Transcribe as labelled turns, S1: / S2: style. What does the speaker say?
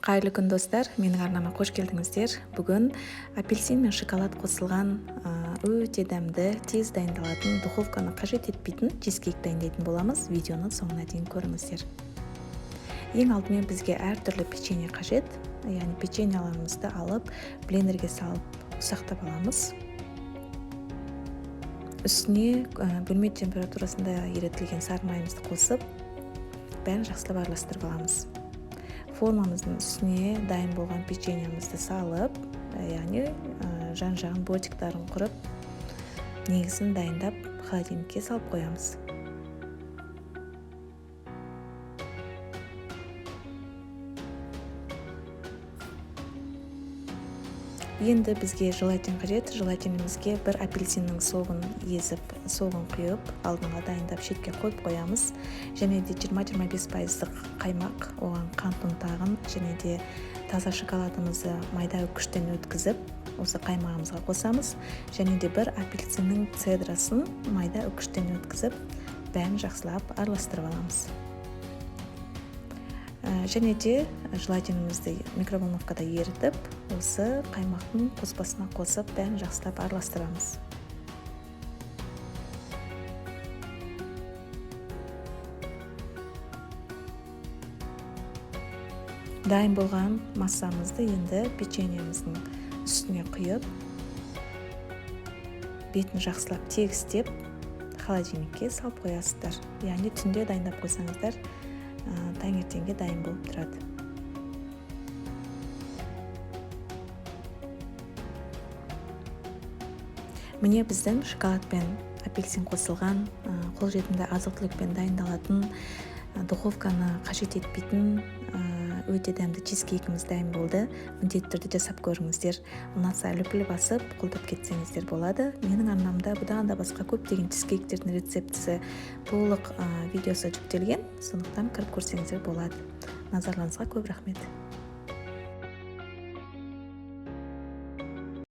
S1: Қайырлы күн, достар! Менің арнама қош келдіңіздер. Бүгін апельсин мен шоколад қосылған, өте дәмді, тез дайындалатын, духовканы қажет етпейтін чизкейк дайындайтын боламыз. Видеоны соңына дейін көріңіздер. Ең алдымен бізге әртүрлі печенье қажет, яғни печеньеларымызды алып, блендерге салып ұсақтап аламыз. Үстіне бөлме температурасында ерітілген сары майымызды қосып, бәрін жақсылап араластырып аламыз. Формамыздың үстіне дайын болған печеньемізді салып, яғни жан-жағын бортиктарын құрып, негізін дайындап, холодильникке салып қоямыз. Енді бізге желатин қажет. Желатинімізге бір апельсиннің соғын езіп, соғын құйып, алдын ала дайындап шетке қойып қоямыз. Және де 20-25 пайыздық қаймақ, оған қант ұнтағын және де таза шоколадымызды майда үккіштен өткізіп, осы қаймағымызға қосамыз. Және де бір апельсиннің цедрасын майда үккіштен өткізіп, бәрін жақсылап араластырып аламыз. Және де желатинімізді микроволновкада ерітіп, осы қаймақтың қоспасына қосып, бәрін жақсылап араластырамыз. Дайын болған массамызды енді печеньеміздің үстіне құйып, бетін жақсылап тегістеп, холодильникке салып қоясыздар. Яғни түнде дайындап қойсаңыздар, таңертеңге дайын болып тұрады. Міне, біздің шоколад пен апельсин қосылған, қолжетімді азық-түлікпен дайындалатын, духовканы қажет етпейтін, өте дәмді чизкейкіміз дайын болды. Міндетті түрде жасап көріңіздер. Ұнаса, лүпіл басып, қолдап кетсеңіздер болады. Менің арнамда бұдан да басқа көптеген чизкейктердің рецептісі толық, видеосы жүктелген, сондықтан кіріп көрсеңіздер болады. Назарларыңызға көп рахмет.